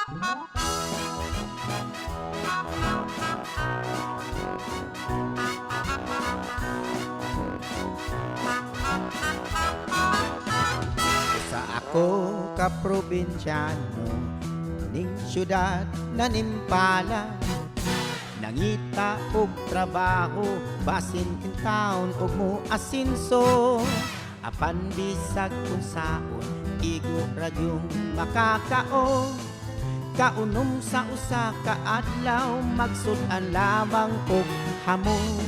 Sa ako ka probinsyano ning syudad na nimpala, nangita og trabaho basin in town og mo asinso, apan bisag unsaon igo ra gyung makakaon. Kaunom sa usa ka adlaw, magsud-an lamang og hamon.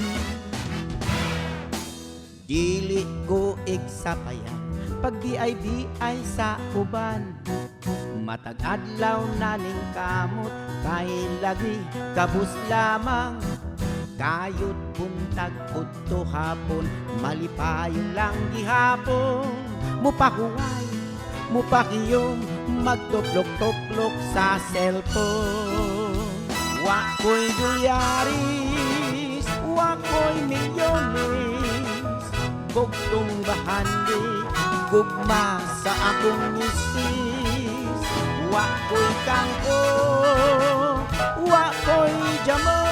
Dili ko igsapayan pag di ay sa uban. Matag adlaw na ning kamot kay lagi kabus lamang. Kayod buntag udto hapon, malipayon lang gihapon. Mupahuway, mupakiyom, magtuplok-tuplok sa cellphone. Wa ko'y dolyaris, wa ko'y milyones, bugtong bahandi, gugma sa akong misis. Wa ko'y kangko, wa ko'y jamo,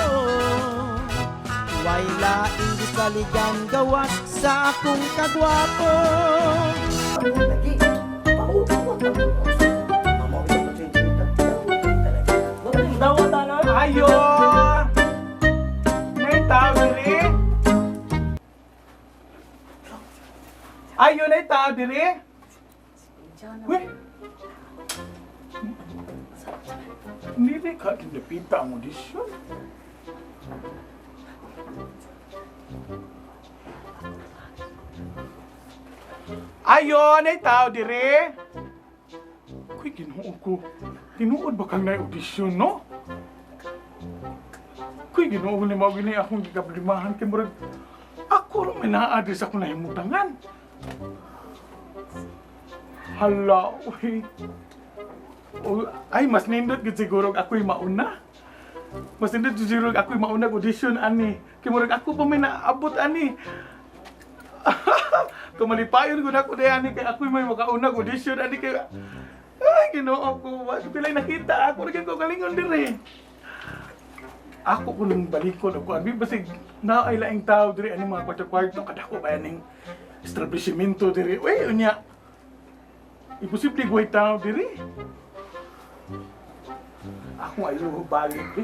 way laing gisaligan gawas sa akong kagwapo. Lagi. Ayo! Nay tao diri! Ayo, nay tao diri! Uy! Dili ka kinapita ang audition. Ayo, nay tao diri! Kuy, Ginoo ko. Tinuod ba kang nay audition, no? Kuy, Ginoo ko ni mao gini akong gikablimahan kay murag ako ra may naa diri sa akong nahimutangan. Hala, uy. Oh, ay, mas nindot gid siguro ako'y mauna. Mas nindot gid siguro ako'y mauna og audition ani. Kay murag ako pa may naabot ani. Kumalipayon gud ako diay ani kay ako'y may makauna og audition ani kay ay, Ginoo ko, wa ko pilay nakita ako ra gyud ko galingon diri. Ako ko nang balikon ako. Abi basig na ay laing tao diri ani mga kwarto-kwarto kadako ba ning establishmento diri. Uy, unya. Imposible guhay tao diri. Ako ayo balik di.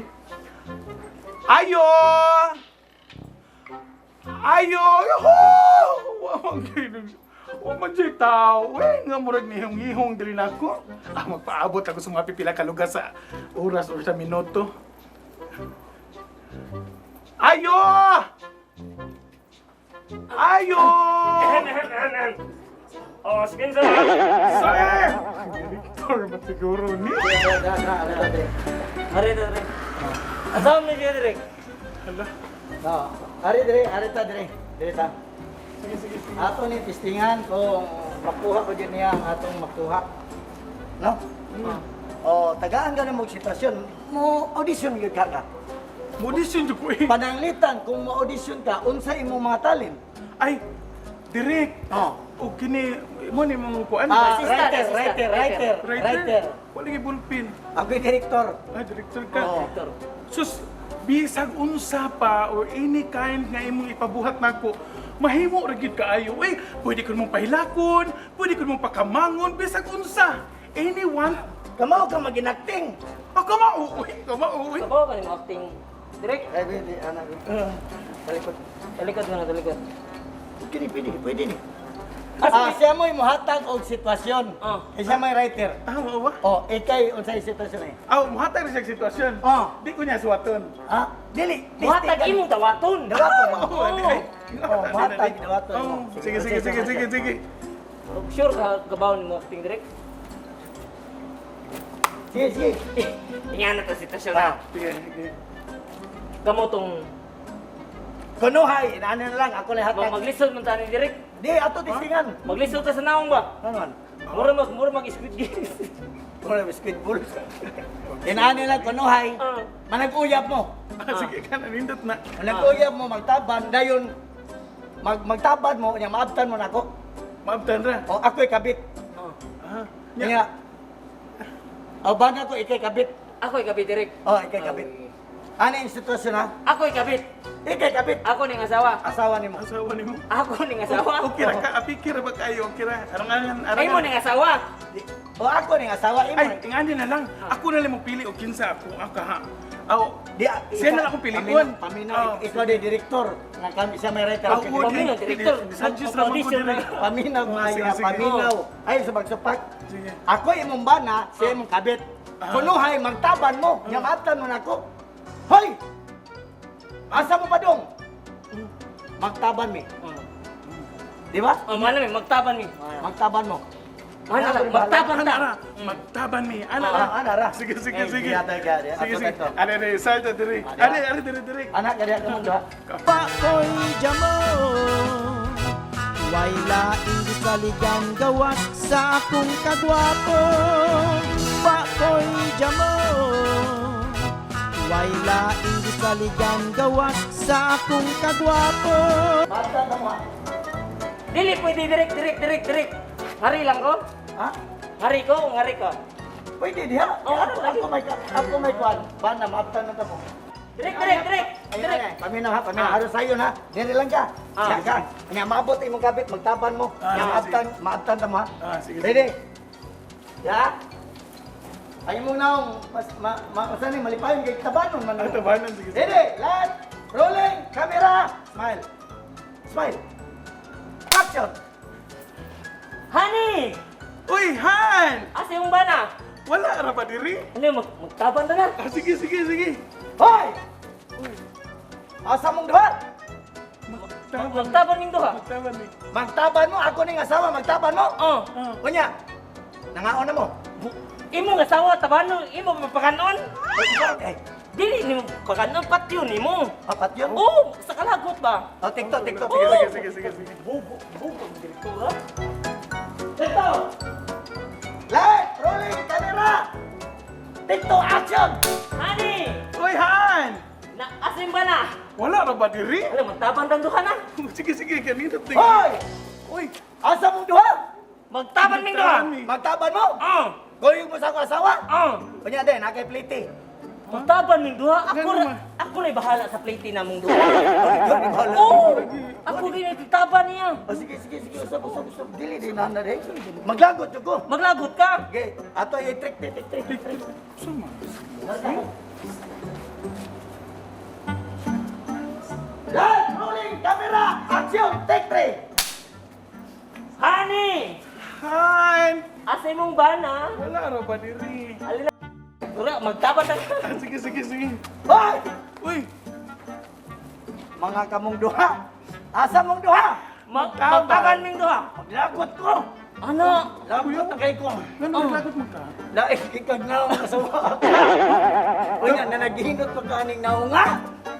Ayo! Ayo! Yoho! Wa man kayo. Wa man jay tao. Uy, nga murag nihong-ihong diri nako. Ah, magpaabot ako sa mga pipila ka lugar sa oras or sa minuto. Ayo! Ayo! Oh, sige sir. Sir! Director ba siguro ni? Ari dire. Asa man niya dire? Hala. No, ari dire, ari ta dire. Dire ta. Sige, sige, sige. Ato ni testingan kung makuha ko dyan niya ang atong makuha. No? Oh, tagaan ka na mo sitwasyon. Mo audition gyud ka ka. Audition jud ko eh. Pananglitan kung mo audition ka unsa imong mga talent? Ay, direct. Oh. O kini mo ni mong kuan. Ah, Assistant, writer, assistant, writer, writer, writer. writer. Wala gyud bullpen. Ako yung director. Ah, director ka. Oo. Sus, bisag unsa pa or any kind nga imong ipabuhat nako, mahimo ra gyud kaayo. Uy, pwede ko mong pahilakon, pwede ko mong pakamangon, bisag unsa. Anyone. Kamaw ka maginacting. Ah, kamao, uy, kamao, uy. Kabaw ka nimo acting. Direk. Ay, pwede, anak. Talikod. Talikod mo na, talikod. Kini, pwede, pwede ni. Ah, siya mo'y muhatag og sitwasyon. Oh. Eh, siya mo'y writer. Ah, mao ba? Oh, ikay unsay sitwasyon eh? Ah, muhatag ra siya sitwasyon. Oh. Di ko niya suwaton. Ah, dili. Muhatag imong dawaton. Dawaton. Oo, di ay. Oh, muhatag dawaton. Oh, sige, sige, sige, sige, sige. Sure ka kabaw nimo acting direk? Sige, sige. Ingana ta sitwasyon na. Sige, sige. Kamo tong Kunuhay, ano na lang, ako na hatag. Maglisod man ta ni direk. Di, ato tistingan. Maglisod ta sa naong ba? Ano man? Mura mag Squid Games. Mura mag squid bull. Inaani lang, kunuhay. Ah. Manag-uyab mo. Ah, sige ka, nanindot na. Manag-uyab mo, magtaban, dayon, magtaban mo, nya maabtan mo nako. Maabtan ra. O ako'y kabit. Oh. Ah, Nya, O bana ko ikay kabit. Ako ikabit, Direk. Oh, ikay kabit. Ano yung sitwasyon ha? Ako ikabit. Ikay kabit. Ako ning asawa. Asawa nimo. Asawa nimo. Ako ning asawa. Okay ra ka, apikir ba kayo? Okay ra. Arangan, arangan. Ay mo ning asawa. O ako ning asawa imo. Ay, ingani na lang. Ako na lang mo pili og kinsa ako aka ha. Aw, Di, siya na lang akong piliun. Paminaw, Oh. ikaw di direktor. Nga kami siya may writer. Ako Paminaw, di. director. Suggest ra man ko Audition dire. na. Paminaw maayo Sige, na, sige. paminaw. Ay, subag-supak. Sige. Ako imong bana, siya imong kabit. Kunuhay, magtaban mo. Nyamatan mo na ako. Hoy! Asa mo pa dong? Magtaban mi. Di ba? Oh, mana mi magtaban mi. Magtaban mo. Mana lang magtaban Ana ta. ra, magtaban mi. Ana ra. Ah, ana ra. Sige, sige, Eh, sige. yata ka, di. Sige, Ato sige. tayo. Ana re, salta dire. Ana, ana dire dire. Anak, kaya ka mong duha. Pakoy jamo. Way laing gisaligan gawas sa akong kagwapo. Pakoy jamo. Way laing gisaligan gawas sa akong kagwapo. Bata ka mo. Ha? Dili pwede direk, direk, direk, direk. Hari lang ko. Ha? Hari ko, hari ko. Pwede diha. Oh, ako, ako may kuan. Bana, maabtan na ta mo. Direk, direk, direk. Ayun Direk. na, paminaw ha, paminaw. Halos sayo na. Diri lang ka. Ah. Siya ka. Nya maabot imong kabit, magtaban mo. Ah, Nya sige, maabtan, maabtan ta mo ha. Ah, sige, Ready? Ya. Ay mong naong mas ma, ma usa ni malipayon kay tabanon man. Ah, tabanon, sige, sige. Ready? Light, rolling, camera, smile. Smile. Action. Honey! Uy, Han! Asa yung bana? Wala ra ba diri? Ano, magtaban ta na. Ah, sige, sige, sige. Hoy! Asa mong duha? Magtaban. Magtaban ning duha. Magtaban mi. Magtaban mo, ako ning asawa, magtaban mo. Oh. Unya, nangaon na mo. Imo nga asawa tabanon, imo mapakanon. Eh, Dili nimo pakanon patyo nimo. papat yun. Oh, sa kalagot ba? Oh, TikTok, TikTok. Sige, sige, sige, sige, sige. Bugo, bugo ang direktora. TikTok! Light, rolling, camera! TikTok, action! Honey! Uy, Han! Na asa yung bana? Wala ra ba diri? Ano, magtaban tang duha na. Sige, sige, kanina tingin. Hoy! Uy, Asa mong duha? Magtaban ning duha. Magtaban mi. Magtaban mo? Oh, Goyong mo sa ako asawa? oh. Kunya din, nakay plite. Magtaban ning duha. Ako Ganun ra, man. ako ra'y bahala sa plate namong duha. Oh, ako gyud taban niya. Oh, sige, sige, sige. Usap, usap, usap. Dili, di na na, di. Maglagot jud ko. Maglagot ka. Okay, ato i-trick, trick, trick, trick, trick. Sama. Light, rolling, camera, action, take three! Honey! Han! Asa imong bana? Wala ra ba diri? Alin na. Dura, magtaban ta. Ah, sige, sige, sige. Hoy! Uy, Mga kamong duha! Asa mong duha? Magtaban ning duha. Maglagot ko! Ano? Lagot na kay ko. ngano naglagot mo ka? Lain kag naong asawa. Unya na naghinot pa kaning naong nga.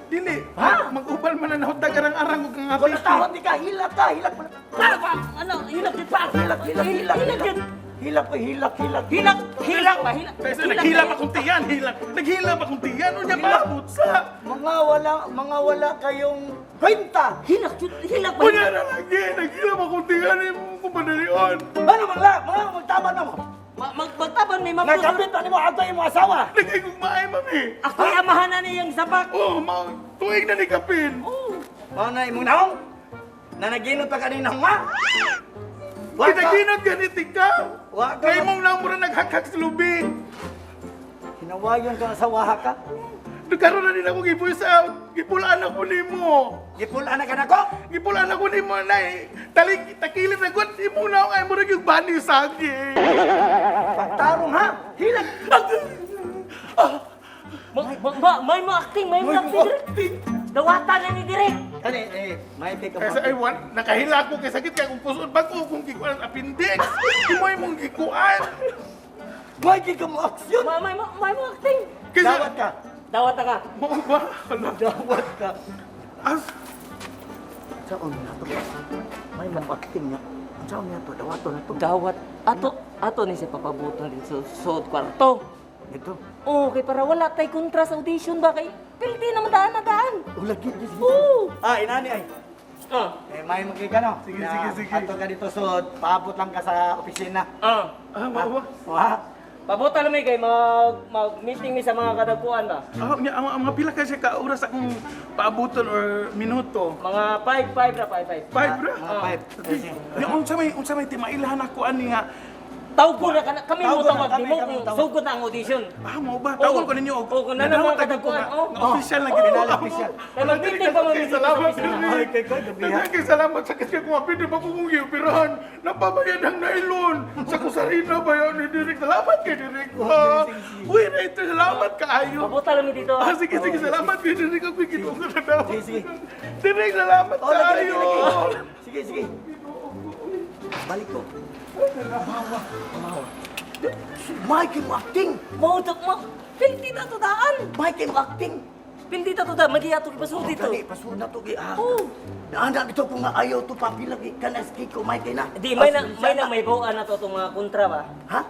Dili. Ha? Mag-upal man na nahutag arang-arang og nga Kung natahon di ka, hilak ka, hilak mo. Pa, pa, ano, hilak jud pa. Hilak, hilak, hilak, Hilak jud. Hilak ko, hilak, hilak. Hilak, hilak ba, hilak. Kaysa naghila pa kong tiyan, hilak. Naghila pa kong tiyan, unya pa putsa. Mga wala kayong kwenta. Hilak jud, hilak ba. Unya na lagi, naghila pa kong tiyan imo ko padalion. Ano man la, mga magtaban na mo. Magtaban may mapusod. Nagkapit na nimo ato imong asawa. Nagigugmaay mami. Ako'y amahan na niyang sabak. Oh, ma tuig na ni kapin. Oh. Mao na imong naong. Na naginot pa kaning naong nga. Wa ka. Kinaginot ganiti ka. Wa ka. Kay mong namura naghakhak sa lubi. Hinawayon ka asawa ka. Nagkaroon na din ako gi-voice out. Gipulaan ako nimo. Gipulaan na ka nako. Gipulaan ako nimo nay. Talik takilid na gud imo na ay murag yung bani sagi. Pagtarong ha. Hilak. May mo acting, may mo acting. Direk. Dawatan na ni Direk. Kani eh may pick up. Kaysa ay wan, nakahila ko kay sakit kay kung kusod bag-o kung gikuan ang appendix. Imo imong gikuan. Why gi ka mo aksyon? May mo acting. Kaysa Dawat ka. Dawatan ka. Mao ba? Hala. Dawat ka. As Saon na to? May mo-acting nga. Saon niya to? Dawato na to. Dawat. Ato, ato ni siya papabutan din sa suod kwarto. Ito. Oh, kay para wala tay kontra sa audition ba kay pildi naman daan na daan. Oh, lagi. Oo. Ah, inani ay. Ah. Eh, may magkika no? Sige, Na sige, sige. Ato ka dito sud, paabot lang ka sa opisina. Ah. ah, mao ba? Wa. Pabuta lang may kay mag mag-meeting mi sa mga kadagkuan ba. Ah, nya ang mga pila kasi ka oras akong paabuton or minuto. Mga 5 5 ra 5 5. 5 ra. Mga 5. Nya unsa may timailahan ako ani nga. Tawgo na kana kami mo Tawgo na, tawag kami, nimo kami kung tawag. sugod na ang audition. Ah, mo ba? Tawgon ko ninyo og. Oo, kung nana Nadawat mga agad ko kadagkuan, nga oh. nga official na gid ko. Pinala official. Kay mag-meeting pa man Okay, dito sa salamat opisina. Direk. Ay, kay kay gabi ha. Daghang salamat sa kasi kung mapindi pa ko kong gioperahan. Napabayad ang nailon. Sa kusarina ba yun ni Direk? Salamat kay Direk. Ha. Uy, Rito, salamat kaayo. Pabuta lang mi dito. Ah, sige, sige, salamat kay Direk. Ako ginoo ka na daw. Sige, sige. Direk, salamat Oh, lagi, lagi, kaayo. lagi. Sige, sige. Balik ko. Mawa. Mawa. Mike mo acting. Mo tok mo. Pilti na to daan. Mike mo acting. Pilti na to daan magiato pasud dito. Dali, pasud na to. Ah. Oo. Naanak ito kung nga ayaw to papila kanas kiko Mike na. Di may na may bawaan na to itong mga kontra ba. Ha?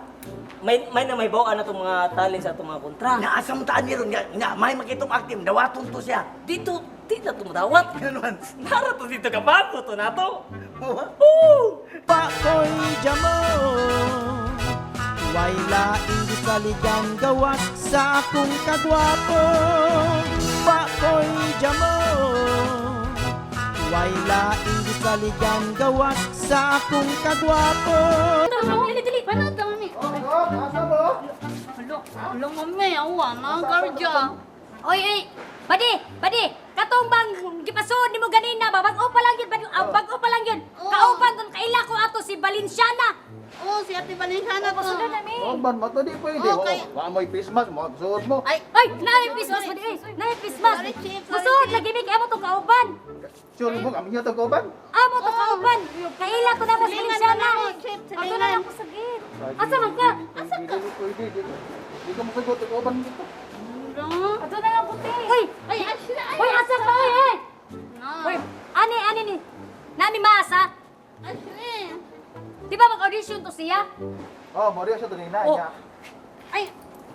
May na may bawaan na itong mga talent sa itong mga kontra. Naasa mo taan niron nga, nga may makitong acting dawaton to siya. Dito di na tumudawat. Ganun. Nara to dito ka bago to na to. Oo. Oo. Pakoy jamo Way laing gisaligan gawas sa akong kagwapo. Pakoy jamo Way laing gisaligan gawas sa akong kagwapo. Dali, dali. Paano ito, mami? Alo, alo, mami. Awa na, guardia. Oy, oy, badi, badi, katong bang gipasuod nimo ganina ba bag-o pa lang yun, bag-o pa lang yun. Oo. Kauban kon kaila ko ato si Valenciana. Oo, si Ate Valenciana to. Pasunod na mi. Oh, ban mo to di pwede. Oh, kay- Wa mo'y Christmas, mo suot mo. Ay, Ay, naay Christmas badi, oy, naay Christmas. Sorry, Chief, sorry, Musuod Chief. lagi mi kay amo tong kauban. Sure mo kami niya to ko ban. Amo to kauban. Kaila ko na mo si Silingan Valenciana. na lang, Chief, Ato na silingan. lang ko sa gate. Asa man ka? Asa ka? Di pwede, di. Di ka mosugot ko ban dito. Alo. Ato na lang ko te. Uy, Ay, Ashley, ay. uy, asa ka oy, eh. No. Uy, ani ani ni. Nami maasa. Ashley. Di ba mag-audition to siya? Oh, mo siya to nina Oh. niya. Ay,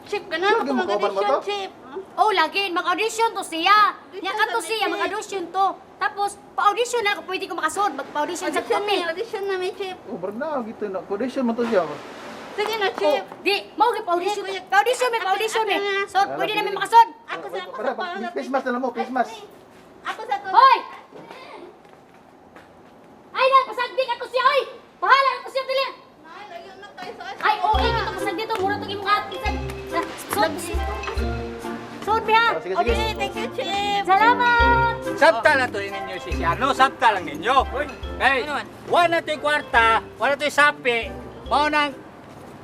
Chief, ganahan Sure, ko di mo kauban mo mag-audition, to? Chief. Oh, lagi mag-audition to siya. Nya Audition kato sa siya Chief. mag-audition to. Tapos pa-audition na ako pwede ko makasod, magpa-audition sa Audition kape. na, audition na mi, Chief. Oh, barag na gitu na. Audition mo to siya. Sige na, Chief. Di, mao gyud pa-audition. Sige, kuya. Pa-audition may pa-audition Ako eh. na. So, pwede namin makasod. Ako sa, ako sa, Para, Christmas na lang mo, Christmas. Ay, Ako sa to. Hoy! Ay na, pasagdi ka to siya oy. Bahala na to siya dili. Ay, layo na kayo sa Ay, oo, eh, ito pasagdi to, mura to imong ati sa sod. Sod biha. Oh, sige, sige. Okay, thank you, Chief. Salamat. Sabta na to ninyo si Siano, sabta lang ninyo. Kay, wa na to'y kwarta, wa na to'y sapi, mao nang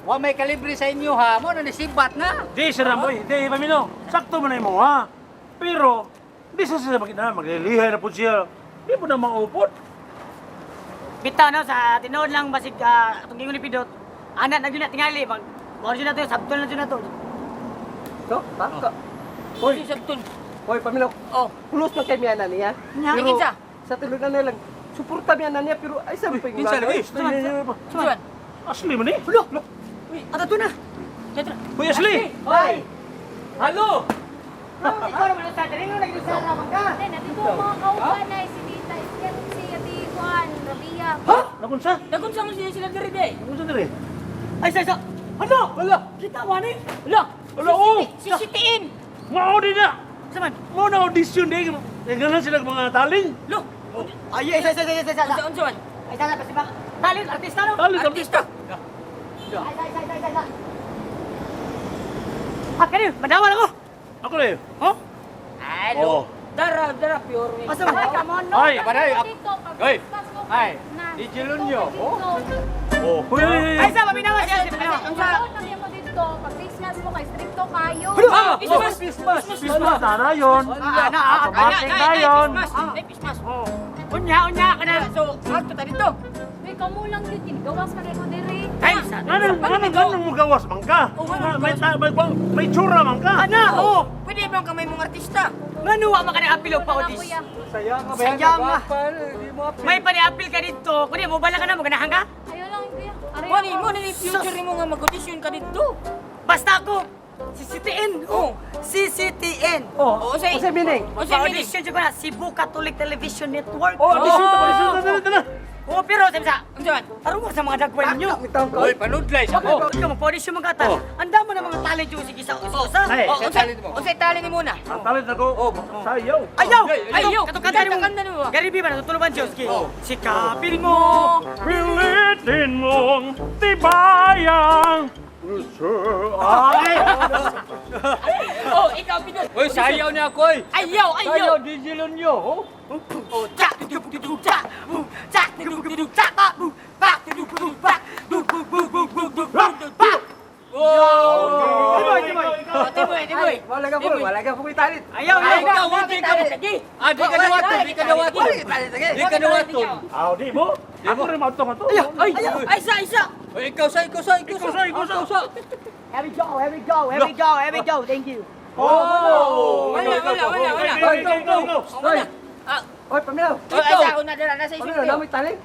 wa may kalibre sa inyo ha, mao na ni sibat na. Di siya Ramboy, di Pamilo. Sakto man na mo ha. Pero, di sa siya makita, maglilihay na po siya. Di mo na maupod. Bitaw no sa tinuod lang basig atong gingon ni Pidot. Anak na gyud na tingali pag mao na to sabton na gyud na to. To, baka. Uy, sabton. Hoy, pamilok. Oh. Close man kay miana niya. Nya, Pero kinsa? sa tulog na lang, suporta miana niya pero ay sabi pa yung Kinsa lagi? Suman. Asli man eh. Hulo. Uy, ato to na. Kuya Asli! Hoy. Halo. Ikaw naman sa dili lagi sa ramang ka. Then, dito ang mga kauban na si Tita, si Ate Juan, Rabia. Nakunsa? Nagunsa mo sila sila diri day. Nakunsa diri? Ay sa sa. Hala, hala. Kita wani. Hala. Ala, oh! Sisitiin. Mao di na! Saman. Mao na audition di. Nagana sila mga taling. Lo. Ay, ay, ay, ay, ay, ay, ay, Unsa unsa man? Ay sa sa ba? Talent artista no. Talent, artista. ay, ay, ay, ay, ay. Ah, kani, madawal ako. Ako na yun. Huh? Ay, Oh. lo. Dara, dara pure. Asa man? Come on, no. Ay! Kabaday, Dito, pag Hoy! Christmas ko, Ay, na. di Jelunyo. Dito, Oh. Uy, uy, uy, Ay sa paminawa siya, si paminawa. Ang sunod na mo dito, pag Christmas mo kay stricto kayo. Ah, Christmas, Christmas! Christmas na na yun. Ah, na, ah, Automatic na yun. Ay, Christmas. Unya, unya kana. So, sakto ta dito. Uy, kamo lang yun, kinigawas pa kayo diri. Ay, sa. Anong, anong, anong mo gawas man ka? Oh, anong May tsura man ka? Ana, oh. Pwede bang kamay mong artista? Ngano wa man ka apil og Wala, pa-audition? kuya. Saya ka ba? Sayang nga. Di mo apil. May pa-apil ka dito. Kundi mo bala ka na, maganahan ka? Ayaw lang, kuya. Aray Mani, ako. mo ni future mo nga mag-audition ka dito. Basta ako, sisitiin. Oh. CCTN. Oh, unsay meaning? Unsay audition jud ko na Cebu Catholic Television Network. Oh, audition ta, audition ta, tara, tara. Oh, pero sabi sa, unsa man? Tarungan sa mga dagway ninyo. Oy, panudlay sa ko. Ikaw mo-audition mga kata. Ang damo na mga talent yung sige sa isa. Ay, Oh, unsay unsay talent ni muna? Ang talent ako, sayaw. Ayaw! Ayaw! Katong kanta ni mo. Garibi ba natutuluban Diyos? Sige. Sikapin mo. Pilitin mong tibayang. Ay! Oh, ikaw Pidot. Oy, sayaw niya ako oy. Ayaw, ayaw. Sayaw DJ niyo. Oh. Oh, cha, du du du cha, bu, cha, du du du cha, ba, bu, ba, du du du ba, bu bu bu bu bu bu bu ba. Oh. Timoy, timoy. Timoy, timoy. Wala ka po, wala ka po talent. Ayaw, ayaw. Ikaw, di ka Ah, di ka dawaton, di ka dawaton. Di ka dawaton. Aw, di mo. Ako rin mautong ato. Ay, Ay, isa, isa. Oy, ikaw sa, ikaw sa, ikaw sa, Ikaw sa, ikaw sa. Here we go, here we go, here we go, here we go. Thank you. Oh! Wala, wala, wala, wala. Go, go, go, go. Wala. Ah, Oy, paminaw. oh, ay, sa una dira nasa isip Paminaw, ko. na may talent.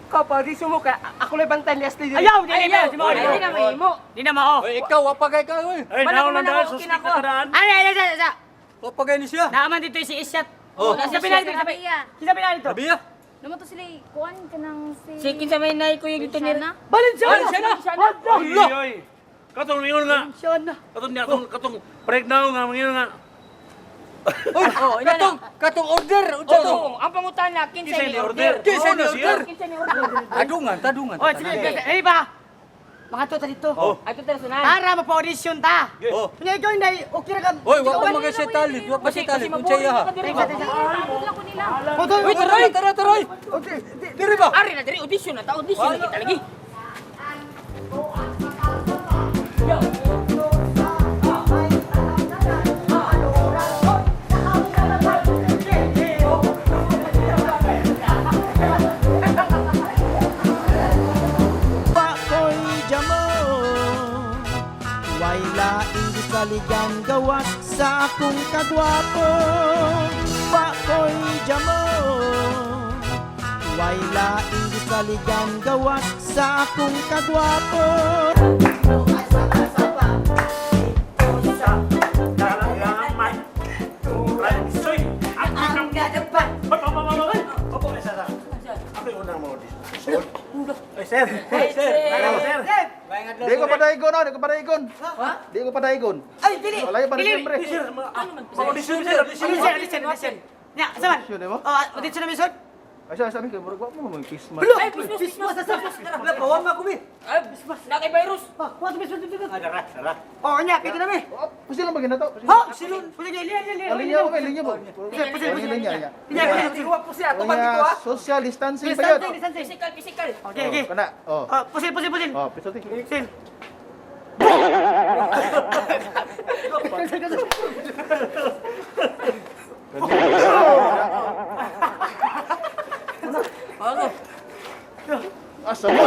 Ikaw, pa-audition mo, kaya ako lang bantayan ni Ashley. Ayaw, di na, Ayaw, di mo. ay, di na mahimo. Di na mao. Oy, ikaw wapagay ka oy. Ay, Wala naon ko lang man dahil ako, sa kinako. speak na kadaan. Ay, ay, ay, isa. Wapagay ni siya. Naaman dito si Isyat. Oh. Sa pinali dito, sa pinali dito. Sabi ya. Naman to sila kuan ka ng si Si kinsa may nay ko yung dito niya. Luciana. Balenciaga. Oy, oy. Katong ningon nga. Balenciaga. Katong niya, katong, katong pregnant nga, mangingon nga. Oy, Oh, ina na. katong katong order, unsa to? Oo, ang pangutana kinsa Kinsa ni ni order? order. Kinsa ni Oo na siya. order? Kinsa ni order? Tadungan, tadungan. Oh, sige, sige. Eh ba? Mga to dito. Oh. Ato tara sunan. Para mapa-audition ta. Oh. Kunya ikaw hindi, okay ra ka. Oy, wa pa magay sa talent, wa pa sa talent, unsa iya ha? Abot lang ko nila. Oy, taray, taray, taray. Okay, Diri ba? Ari na diri audition na ta, audition na kita lagi. Pa ko'y jamo. Way laing gisaligan gawas sa akong kagwapo. Wa ko'y jamo. Way laing gisaligan gawas sa akong kagwapo. Kalamay. Soy, ako Ang gadapan. Opo, opo, opo, opo. Opo, isa sa. Ako yung unang ma-audition. Ay, sir. Sir. Sir. Di ko padaygon, oh, di ko padaygon. Di ko padaygon. Ay, dili. Wala yung Dili. siyempre. Sir, ma-audition, sir. Audition. Audition, audition, audition. Nya, saman. Audition, di ba? Oh, audition na misod. Ay, sabi sabi ko, murag wa mo may face mask. Ay, Christmas, Christmas. Wala, pawang ako, mi. Ay, nakay virus. Oh, kuha sa misod dito. Ah, dara, dara. Oh, nya, pito na mi. Oh, Pusil lang ba ginato? Ha, silon. Pusil, liya, liya, liya. Oh, linya ba? Linya ba? Pusil, pusil, pusil. Linya, linya. Linya, linya. Iwa po siya, atupag Unya, dito, ah. social distancing pa yun. Distancing, distancing. Physical, physical. Okay, okay. Oh, kana. Oh. Oh, pusil, pusil, pusil. Oh, piso ti. Pusil. Asa mo?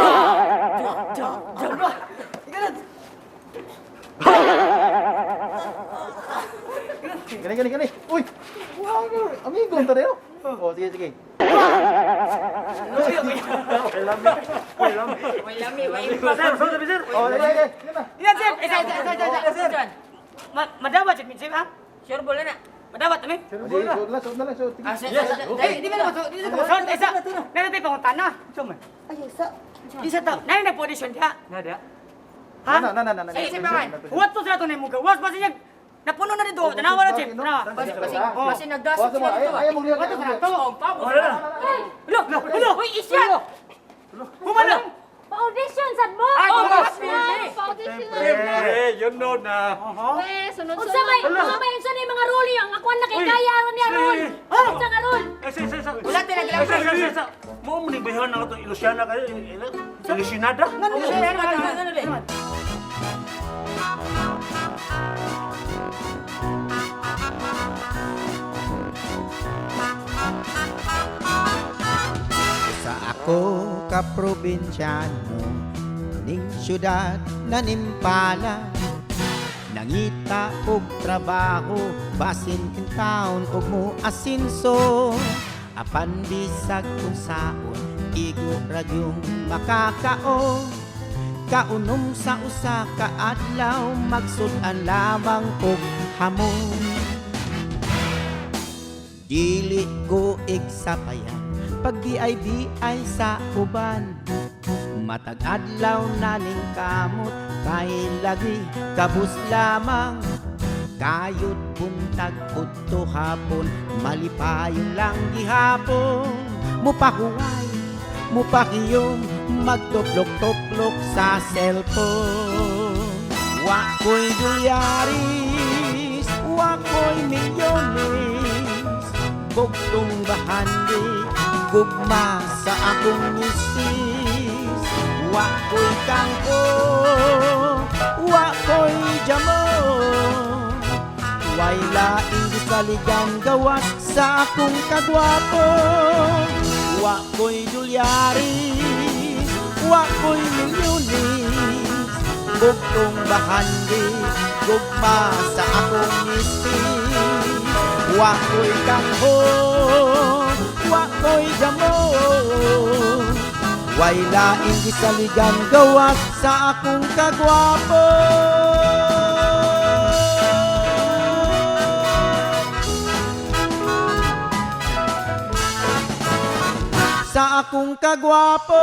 Gani, gani, gani. Uy! Wow, amigo, ang tayo. Oh, sige, sige. Wala mi, wala mi. Sir, sir, sir. Oh, sige, sige. Sige na. Yan, sir. Isa, isa, isa, isa, isa. Madawat, sir, sir, ha? Sure bola na. Madawat, kami. Sige, suod na, suod na lang, suod. Sige. Ah, sir, Eh, di ba naman, di ba naman. Isa, meron tayo pangutana. Ay, isa. Isa to. Nani na audition diha? Nada. Ha? Na, na, na, na, na. Sige, sige, paman. What to sa to na mo gawas ba siya? Napuno na dito. Tanawa na, chief. Tanawa. Basi, basi, basi nagdasok Oh, sila dito. Ayaw mong lihat. What to sa to? Oh, pabo. Wala na. Lo, lo, uy, isya. Humana. Pa-audition sad mo. Ay, Oh, bukas. Pa-audition na. Eh, you know na. Weh, sunod-sunod. Unsa may unsa may unsa na yung mga role yung ako na kay kaya ron niya role. Unsa nga role? Eh, sir, sir, sir. Wala talaga lang. Sir, sir, sir, sir. Mo mo ni bayhan na itong Ilusiana kayo. Ilusinada? Ano siya? Ano, ano, ano, ano? Sa ako ka probinsyano ning syudad na nimpala nangita og trabaho basin in town og mo asinso apan bisag kun saon igo ra yung makakaon. Kaunom sa usa ka adlaw, magsud-an lamang og hamon. Dili ko igsapayan pag di ay sa uban. Matag adlaw naning kamot kay lagi kabus lamang. Kayod buntag udto hapon, malipayon lang gihapon. Mupahuway, mupakiyom, magtuplok-tuplok sa cellphone. Wa ko'y dolyaris, wa ko'y milyones, bugtong bahandi, gugma sa akong misis. Wa ko'y kangko, wa ko'y jamo, way laing gisaligan gawas sa akong kagwapo. Wa ko'y dolyaris, wa ko'y milyones, bugtong bahandi, gugma sa akong misis. Wa ko'y kangho, wa ko'y damo, way laing gisaligan gawas sa akong kagwapo. Sa akong kagwapo.